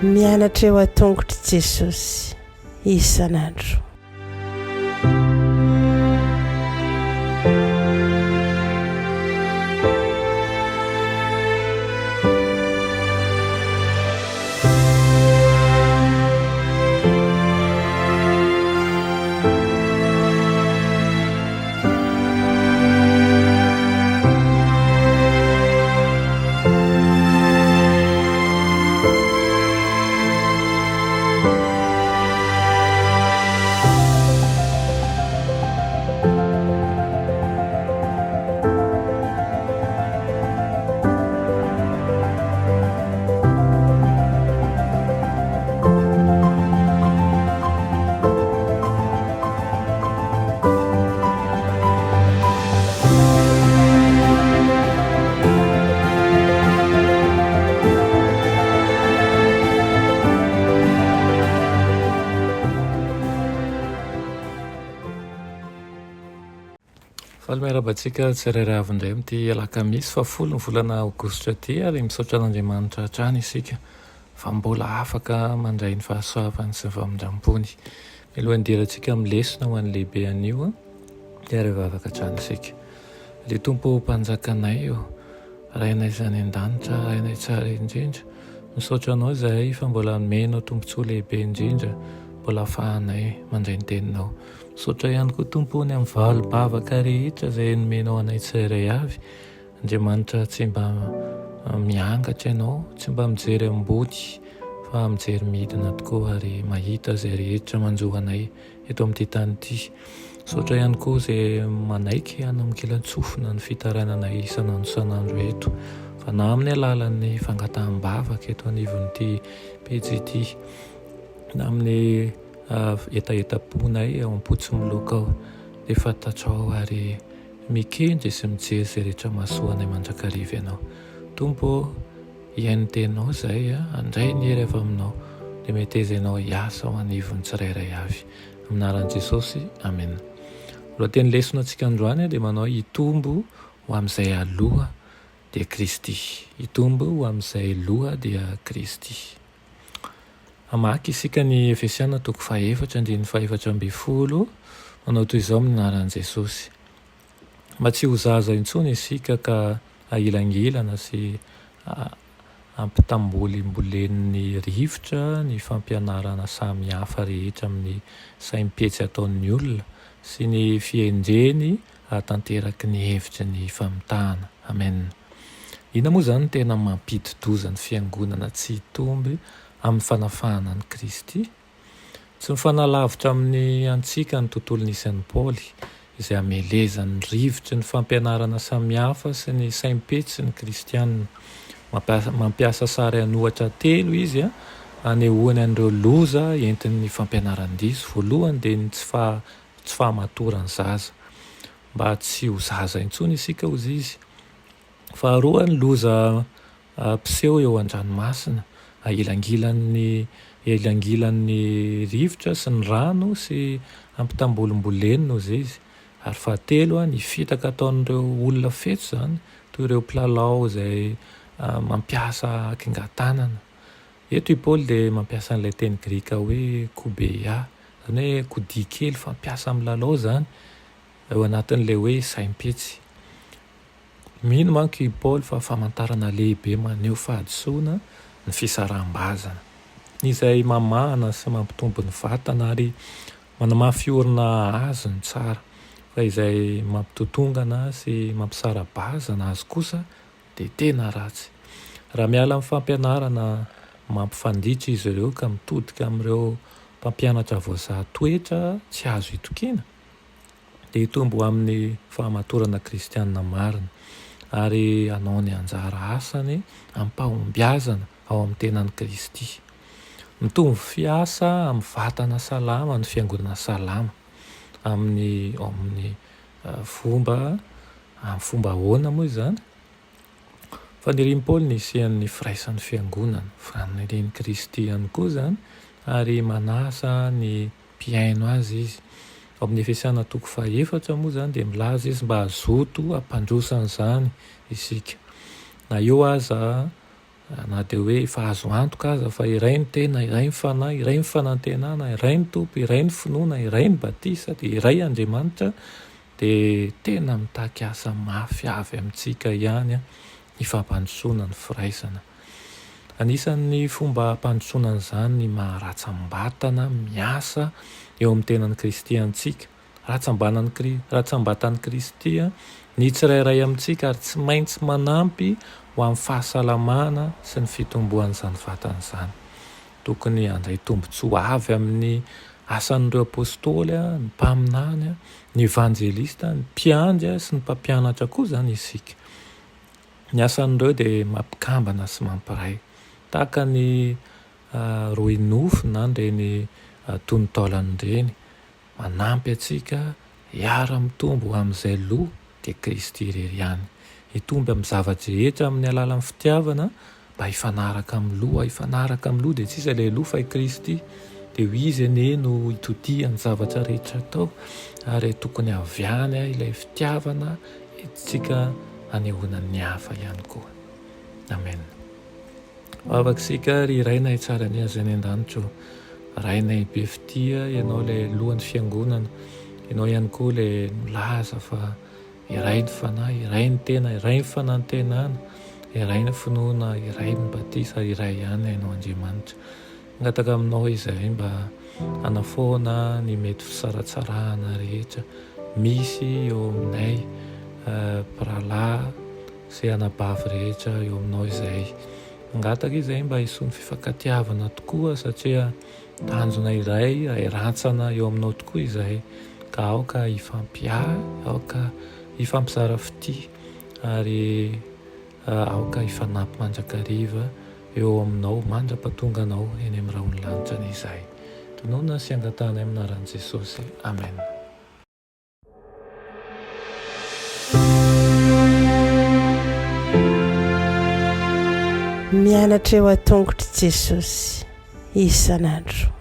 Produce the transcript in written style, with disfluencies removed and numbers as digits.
Mianatra eo an-tongotr'i Jesosy isan'andro. Faly miarahaba antsika tsirairay avy indray amin'ity alakamisy fahafolo ny volana aogositra ity ary misaotra an'Andriamanitra hatrany isika fa mbola afaka mandray ny fahasoavany sy ny famindram-pony. Mialohan'ny hidirantsika amin'ny lesona ho an'ny lehibe anio dia hivavaka hatrany isika. Ry Tompo Mpanjakanay ô, Rainay izay any an-danitra, Rainay tsara indrindra, misaotra Anao izahay fa mbola nomenao tombontsoa lehibe indrindra mbola ahafahanay mandray ny Teninao. Misaotra ihany koa Tompo ny amin'ny valim-bavaka rehetra izay nomenao anay tsirairay avy. Andriamanitra tsy mba miangatra Ianao, tsy mba mijery ambony fa mijery midina tokoa ary mahita izay rehetra manjo anay eto amin'ity tany ity. Misaotra ihany koa izay manaiky hanamgilan-tsofina ny fitarainanay isan'andro isan'andro eto fa na amin'ny alalan'ny fangataham-bavaka eto anivon'ity pejy ity na amin'ny hetahetam-ponay ao am-po tsy miloaka ao dia fantatrao ary mikendry sy mijery izay rehetra mahasoa anay mandrakariva Ianao. Tompo ô, hihaino ny teninao izahay, handray ny hery avy aminao, dia meteza Ianao hiasa ao anivon'ny tsirairay avy. Amin'ny anaran'i Jesosy, amena. Lohateny lesona antsika androany dia manao hitombo ho amin'izay aloha dia Kristy. Hitombo ho amin'izay loha dia Kristy. Hamaky isika ny Efesiana toko fahefatra andininy fahefatra ambin'ny folo, manao toy izao amin'ny anaran'i Jesosy. Mba tsy ho zaza intsony isika ka ahilangilana sy ampitambolimbolenin'ny rivotra ny fampianarana samy hafa rehetra amin'ny saim-petsy ataon'ny olona sy ny fihendreny hahatanteraky ny hevitry ny famitahana. Amen. Inona moa izany no tena mampidi-doza ny fiangonana tsy hitombo amin'ny fanafahana an'i Kristy? Tsy mifanalavitra amin'ny antsika ny tontolo nisy an'i Paoly, izay amelezan'ny rivotry ny fampianarana samihafa sy ny saim-petsy ny Kristiana. Mampiasa sary an'ohatra telo izy hanehoany an'ireo loza entin'ny fampianaran-diso. Voalohany dia ny tsy fahamatoran'ny zaza. Mba tsy ho zaza intsony isika, hozy izy. Faharoa, ny loza mpiseho eo an-dranomasina, ahilangilan'ny ahilangilan'ny rivotra sy ny rano sy ampitambolimbolenina hozy izy. Ary fahatelo, ny fitaka ataon'ireo olona fetsy izany, toy ireo mpilalao izay mampiasa hakingan-tanana. Eto i Paoly dia mampiasa an'ilay teny grika hoe kobeia, izany hoe kodia kely fampiasa amin'ny lalao izany, ao anatin'ilay hoe saim-petsy. Mino manko i Paoly fa famantarana lehibe maneho fahadisoana ny fisaraham-bazana, izay mamahana sy mampitombo ny vatana ary manamafy orina azy ny tsara, fa izay mampitotongana sy mampisara-bazana azy kosa dia tena ratsy. Raha miala amin'ny fampianarana mampifanditra izy ireo ka mitodika amin'ireo mpampianatra voazaha toetra tsy azo itokiana, dia hitombo ho amin'ny fahamatorana kristiana marina, ary hanao ny anjara asany amim-pahombiazana ao amin'ny tenan'i Kristy. Mitovy fiasa amin'ny vatana salama ny fiangonana salama. Amin'ny amin'ny fomba amin'ny fomba ahoana moa izany? Fanirian'i Paoly ny hisian'ny firaisan'ny fiangonana, fanirian'i Kristy ihany koa izany, ary manasa ny mpihaino azy izy. Ao amin'ny Efesiana toko fahaefatra moa izany dia milaza izy mba hazoto hampandroso an'izany isika. Na eo aza, na dia hoe efa azo antoka aza fa iray ny tena, iray ny fanahy, iray ny fanantenana, iray ny Tompo, iray ny finoana, iray ny batisa, dia iray Andriamanitra, dia tena mitaky asa mafy avy amintsika ihany ny fampandrosoana ny firaisana. Anisan'ny fomba hampandrosoana an'izany ny maha ratsam-batana miasa eo amin'ny tenan'i Kristy antsika. Ratsambanan'i Ratsambatan'i Kristy ny tsirairay amintsika ary tsy maintsy manampy ho amin'ny fahasalamana sy ny fitomboan'izany vatana izany. Tokony handray tombontsoa avy amin'ny asan'ireo apostoly, ny mpaminany, ny evanjelista, ny mpiandry sy ny mpampianatra koa izany isika. Ny asan'ireo dia mampikambana sy mampiray. Tahaka ny rohinofy na ireny tonon-taolana ireny. Manampy antsika hiara-mitombo ho amin'izay loha dia Kristy irery ihany. Hitombo amin'ny zava-drehetra amin'ny alalan'ny fitiavana mba hifanaraka amin'ny loha. Hifanaraka amin'ny loha dia tsy iza ilay loha fa i Kristy. Dia ho Izy anie no hitodihan'ny zavatra rehetra atao ary tokony avy any ilay fitiavana entintsika hanehoana ny hafa ihany koa. Amen. Vavaka isika ry Rainay tsara ny azy any an-danitra o. Rainay be fitia, Ianao ilay lohan'ny fiangonana. Ianao ihany koa ilay milaza fa iray ny fanahy, iray ny tena, iray ny fanantenana, iray ny finoana, iray ny batisa, iray ihany Ianao Andriamanitra. Mangataka aminao izahay mba hanafoana ny mety fisaratsarahana rehetra misy eo aminay mpirahalahy sy anabavy rehetra eo aminao izahay. Mangataka izahay mba hisian'ny fifankatiavana tokoa satria tanjona iray rantsana eo aminao tokoa izahay ka aoka hifampiahy, aoka hifampizara fitia ary Aoka hifanampy mandrakariva eo aminao mandra-pahatonga anao eny amin'ny rahon'ny lanitra anie izahay. Tononina sy angatahanay amin'ny anaran'i Jesosy. Amen. Mianatra eo an-tongotr'i Jesosy isan'andro.